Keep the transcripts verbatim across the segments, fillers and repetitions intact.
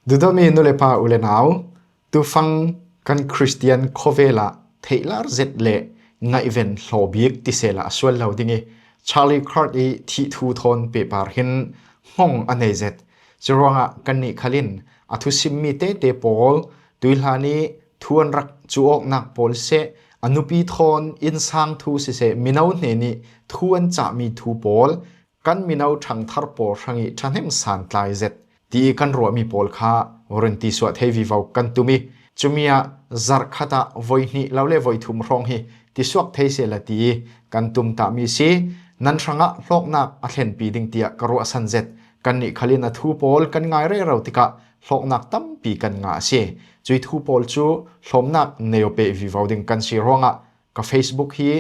Duhdawtmi nu le pa, u le nau, tufang kan Khristian khawvela theihlar zet le ngaihven hlawbik tisela a sual lo ding i, Charlie Kirk i thih thu thawn pehpar hin hmawng a nei zet. Curuangah kannih khalin a thusimmi tete pawl, tuihlan i thu an rak cu awknak pawl seh, a nupi thawn innsang thu siseh, mino hnen i thu an cahmi thu pawl, kan mino ṭhangthar pawl hrang i ṭhahnem santlai zet ti i kan ruahmi pawl kha run tisuah thei vivo kan tum i, cumi ah zarh khat ah voi hnih lo le voi thum hrawng hi tisuak thei sehla ti i kan tum tahmi si. Nan hrangah hlawknak a thlenpi ding tiah ka ruahsan zet. Kannih khalin a thu pawl kan ngai rero tikah hlawknak tampi kan ngah a si. Cui thu pawl cu hlawmnak nei aw peh vivo ding kan si ruangah ka Facebook hi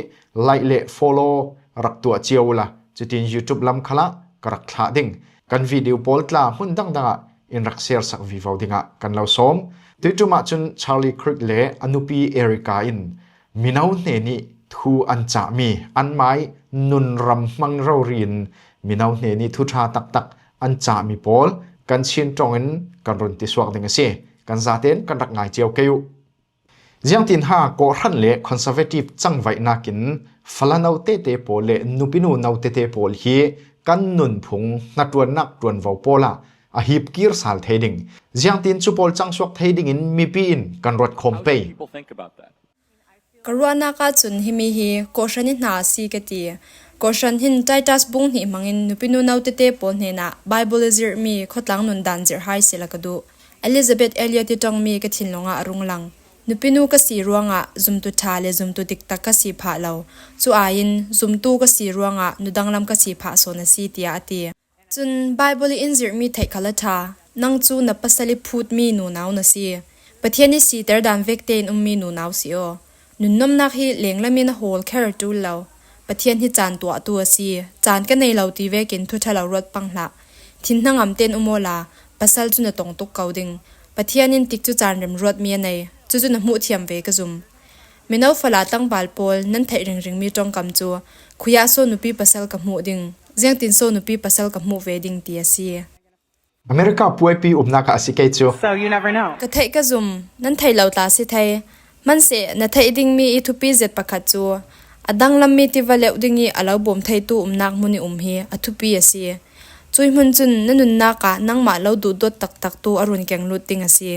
like le follow rak tuah cio ula, cutin YouTube lam khalah ka rak thlah ding. Kan video pawl tla hmun dangdang ah in rak share sak vivo dingah kan lo sawm. Tuiṭum ahcun Charlie Kirk le a nupi Erica in mino hnen i thu an cahmi, anmah i nun ram hmang rori in mino hnen i thuṭha taktak an cahmi pawl kan Chin ṭong in kan run tisuak ding a si. Kan zaten kan rak ngai cio kei uh. Ziangtin ha kawhhran le conservative cangvaihnak in fala no tete pawl le nupinu no tete pawl hi kan nunphung hnaṭuannak ṭuanvo pawl ah a hipkir sal thei ding. Ziangtin cu pawl cangsuak thei dingin mipi in kan ruat khawm pei. Ka ruahnak ahcun himi hi kawhhran i hna a si ka ti. Kawhhran hin Titus bung hnih hmangin nupinu no tete pawl hnenah Bible i zirhmi khuatlang nun dan zirh hai sehla ka duh. Elizabeth Elliot i ṭongmi ka thinlung ah a rung lang. Nupinu ka si ruangah zumtu ṭha le zumtu diktak ka si phah lo. Cu aiin zumtu ka si ruangah nudanglam ka si phah sawn a si, tiah a ti. Cun Bible i in zirhmi theih khal a ṭha. Nang cu na pasal i phutmi nunau na si. Pathian i siter dan vek tein ummi nunau si aw. Nunnomnak hi lenglam in a hawl kher a ṭul lo. Pathian hi caan tuahtu a si. Caan ka nei lo ti vekin thuṭha lo ruat pang hlah. Thinhnangam tein um awla pasal cu na tong tuk ko ding. Pathian in tikcu caan remruatmi a nei. Cucu na hmuh thiam ve ka zum. Mino fala tlangval pawl nan theih ringringmi ṭongkam cu, khuiah so nupi pasal ka hmuh ding, ziangtin so nupi pasal ka hmuh ve ding ti a si. America puaipi umnak ah a si kei cu. Ka theih ka zum, nan thei lo tla si thei. Hmanseh na theih dingmi i thupi zet pakhat cu, a danglammi tiva leuh ding i a lo bawm theitu umnak hmun i um hi a thupi a si. Cui hmun cun na nunnak ah nangmah lo duhdawt taktaktu a run keng lut ding a si.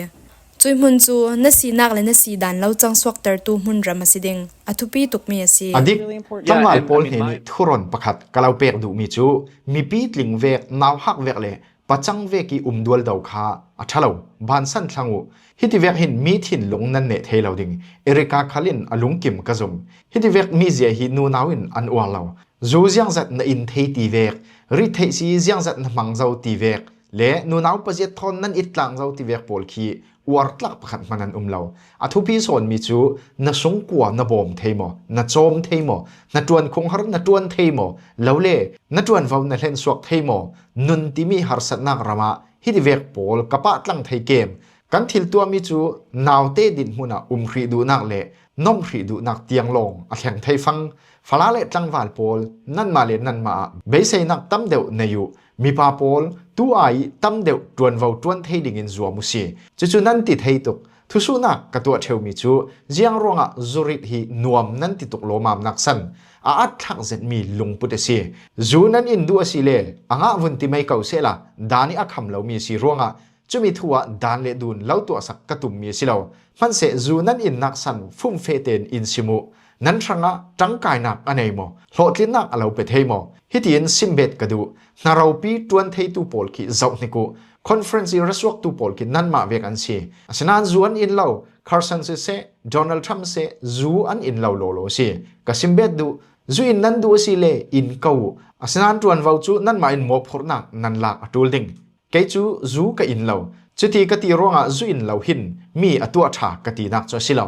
Cui hmun cu na sinak le na sidan lo cangsuaktertu hmunram a si ding, a thupi tukmi a si. A dik, tlangval pawl hnen i thuron pakhat ka lo pek duhmi cu mipi tling vek, nauhak vek le pacang vek i um dualdo kha a ṭha lo. Bansan thlang uh. Hiti vek hin mi thinlung nan neh thei lo ding. Erica khal in a lungkim ka zum. Hiti vek mizia hi nunau in an uar lo. Zu ziangzat na in thei ti vek, rit theih si ziangzat na hmang zo ti vek, le nunau paziat thawn nan it tlang zo ti vek pawl khi uartlak pakhat hman an um lo. A thupi sawnmi cu na sungkua na bawm thei maw, na cawm thei maw, na ṭuan khunghar na ṭuan thei maw, lo le na ṭuanvo na hlensuak thei maw, nun timi harsatnak ram ah hiti vek pawl ka pahtlang thei kem. Kan thil tuahmi cu naute dinhmun ah um hrih duhnak le nomh hrih duhnak tiang lawng a thleng thei fang. Fala le tlangval pawl, nanmah le nanmah ah beiseinak tam deuh nei uh. Mipa pawl, tu ai tam deuh ṭuanvo ṭuan thei dingin zuam uh si. Cucu nan ti thei tuk. Thusuhnak ka tuah ṭheumi cu ziang ruangah zurit hi nuam nan ti tuk lawmamnak san a at thlak zetmi lungput a si. Zu nan in duh a si le a ngah vun ti mei ko sehla, dan i a kham lomi a si ruangah cumi thu ah dan le dun lo tuahsak ka tummi a si lo. Hmanseh zu nan innak san fumfe tein in sim uh. Nan hrangah ṭangkainak a nei maw? Hlawhtlinnak a lo pe thei maw? Hitiin simbet ka duh. Hna ropi ṭuan theitu pawl khi zoh hnik uh. Conference i rasuaktu pawl khi nanmah vek an si. Asinain zu an in lo. Carson siseh, Donald Trump seh, zu an in lo lawlaw si. Ka simbet duh. Zu in nan duh a si le in ko uh. Asinain ṭuanvo cu nanmah in mawhphurhnak nan lak a ṭul ding. Kei cu zu ka in lo. Cuti ka ti ruangah zu in lo hin mi a tuah ṭha ka tinak cu a si lo.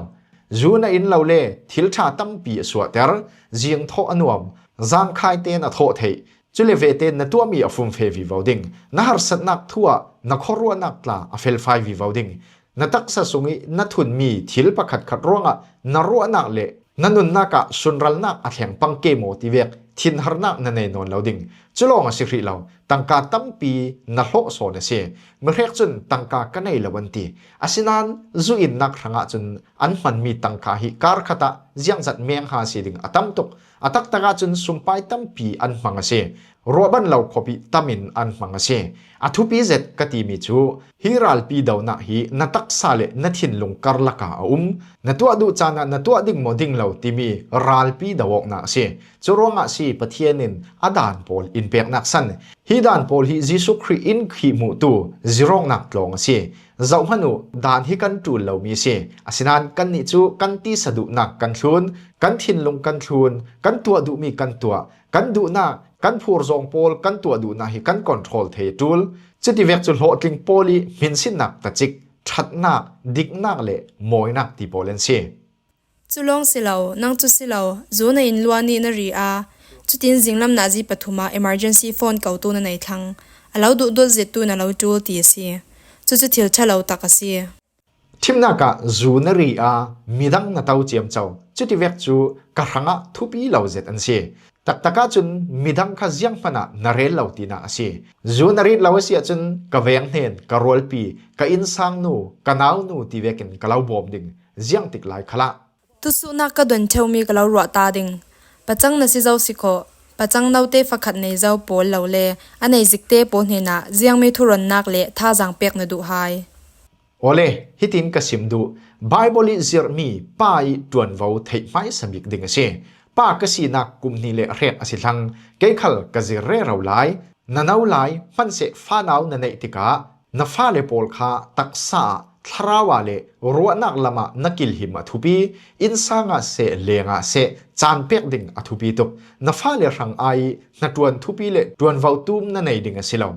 Zu na in lo le thil ṭha tampi a suahter, zing thawh a nuam, zangkhai tein a thawh theih. Cule vete na tuahmi a fumfe vivo ding. Na harsatnak thu ah na khuaruahnak tla a felfai vivo ding. Na taksa sung i na thunmi thil pakhatkhat ruangah na ruahnak le Na nunnak ah sunralnak a thleng pang ke maw ti vek thinharnak na nei nawn lo ding. Cu lawng a si hrih lo, tangka tampi na hlawh sawn a si. Mihrek cun tangka ka nei lo an ti. Asinain zu innak hrangah cun an hmanmi tangka hi kar khat ah ziangzat mengha si ding a tam tuk. A taktak ah cun sumpai tampi an hmang a si. Ruahban lo khawpih tamin an hmang a si. A thupi zet ka timi cu hi ralpi donak hi na taksa le na thinlung karlak ah a um. Na tuah duh caan ah na tuah ding maw ding lo timi ralpi do awknak a si. Cu ruangah si Pathian in a daan pawl in peknak san. Hi daan pawl hi Jesuh Khrih in khihhmuhtu zirawknak tlawng a si. Zohhmanh uh, daan hi kan ṭul lomi a si. Asinain kannih cu kan tisa duhnak kan thlun, kan thinlung kan thlun, kan tuah duhmi kan tuah, kan duhnak, kan phurzawn pawl kan tuah duhnak hi kan control thei a ṭul. Cutivek cu hlawhtling pawl i hminsinnak tacik, ṭhatnak, diknak le mawinak ti pawl an si. Cu lawng si lo, nang cu si lo, zu na in luan i na ri a, cutin zinglam nazi pathum ah emergency phone kotu na nei thlang, a lo duhdulh zittu na lo ṭul ti a si. Cucu thil ṭha lo tak a si. Thimnak ah zu na ri a, midang na to ciamco, cutivek cu ka hrangah thupi lo zet an si. Taktak ah cun midang kha zianghman ah na rel lo tinak a si. Zu na rit lo a si ahcun ka veng hnen, ka rualpi, ka innsangnu, ka naunu ti vekin ka lo bawm ding, ziangtik lai khalah. Tusuhnak ka don ṭheumi ka lo ruah ta ding. Pacang na si zo si khawh. Pacang note fakhat nei zo pawl lo le a nei zikte pawl hnenah ziangmi thuronnak le thazaang pek na duh hai. Awle, hitin ka sim duh. Baibal i zirhmi pa i ṭuanvo theih hmaisa bik ding a si. Pa ka sinak kum hnih le hrek a si thlang, kei khal ka zir rero lai. Na no lai, hmanseh fanau na neih tikah na fale pawl kha taksa ah, thlarau ah le ruahnak lamah na kilhim a thupi. Innsang ah seh, leng ah seh, caan pek ding a thupi tuk. Na fale hrang ai hnaṭuan thupi le ṭuanvo tum na nei ding a si lo.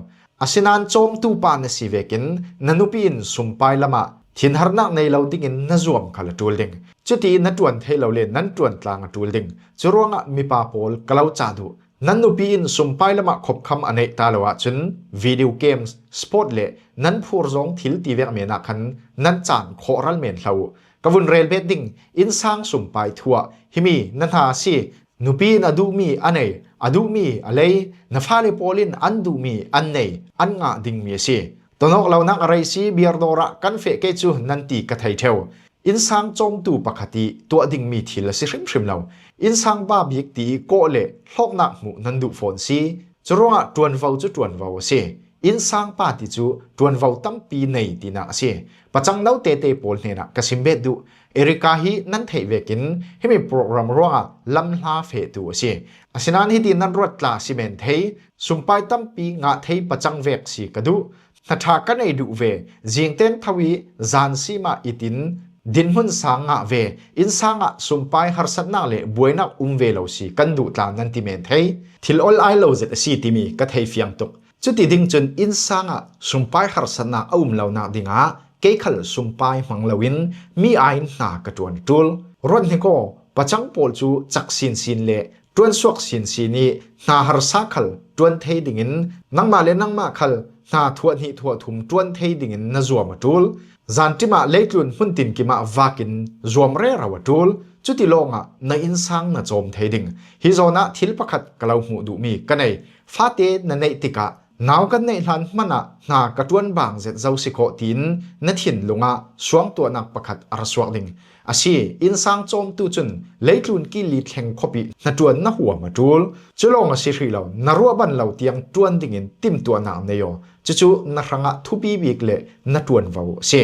Asinain cawmtu pa na si vekin na nupi in sumpai lamah thinharnak nei lo dingin na zuam khal a ṭul ding. Cuti na ṭuan thei lo le nan ṭuan tlang a ṭul ding. Cu ruangah mipa pawl ka lo cah duh. Nan nupi in sumpai lamah khopkham a neih ta lo ahcun video games, sport le nan phur zong thil ti vek men ah khan nan caan khawhral men hlah uh. Ka vun rel bet ding, innsang sumpai thu ah himi na hna a si. Nupi in a duhmi a nei, a duhmi a lei, na fale pawl in an duhmi an nei, an ngah dingmi a si. Tonawk lonak a rei si, biar dawr ah kan feh kei cu nan ti ka thei ṭheu. Innsang cawmtu pakhat i tuah dingmi thil a si hrimhrim lo. Innsang ba bik ti i kawh le hlawknak hmuh nan duh fawn si. Cu ruangah ṭuanvo cu ṭuanvo a si. Innsang pa ti cu ṭuanvo tampi nei tinak a si. Pacang no tete pawl hnenah ka sim bet duh. Erica hi nan theih vekin himi program ruangah lamhla fehtu a si. Asinain hiti nan ruat tla si men thei, sumpai tampi ngah thei pacang vek si ka duh. Hna ṭha ka nei duh ve, zingten tho i zan si mah itin dinhmun sang ngah ve, innsang ah sumpai harsatnak le buainak um ve lo si kan duh tla nan ti men thei. Thil ol ai lo zet a si timi ka thei fiang tuk. Cuti ding cun innsang ah sumpai harsatnak a um lonak dingah kei khal sumpai hmang loin mi aiin hna ka ṭuan ṭul. Ruat hnik aw, pacang pawl cu cak sinsin le ṭuansuak sinsin i hna harsa khal ṭuan thei dingin, nangmah le nangmah khal hna thuah hnih thuah thum ṭuan thei dingin na zuam a ṭul. Zanṭim ah leitlun hmun tinkim ah vakin zuam rero a ṭul. Cuti lawngah na innsang na cawm thei ding. Hi zawn ah thil pakhat ka lo hmuh duhmi ka nei. Fate na neih tikah, nau kan neih hlan hmanh ah hna ka ṭuan bang zet zo si khawh tiin na thinlung ah suangtuahnak pakhat a ra suak ding. A si, innsang cawmtu cun leitlun kili thleng khawpih hnaṭuan na huam a ṭul. Cu lawng a si hrih lo, na ruahban lo tiang ṭuan dingin timtuahnak nei aw. Cucu na hrangah thupi bik le na ṭuanvo a si.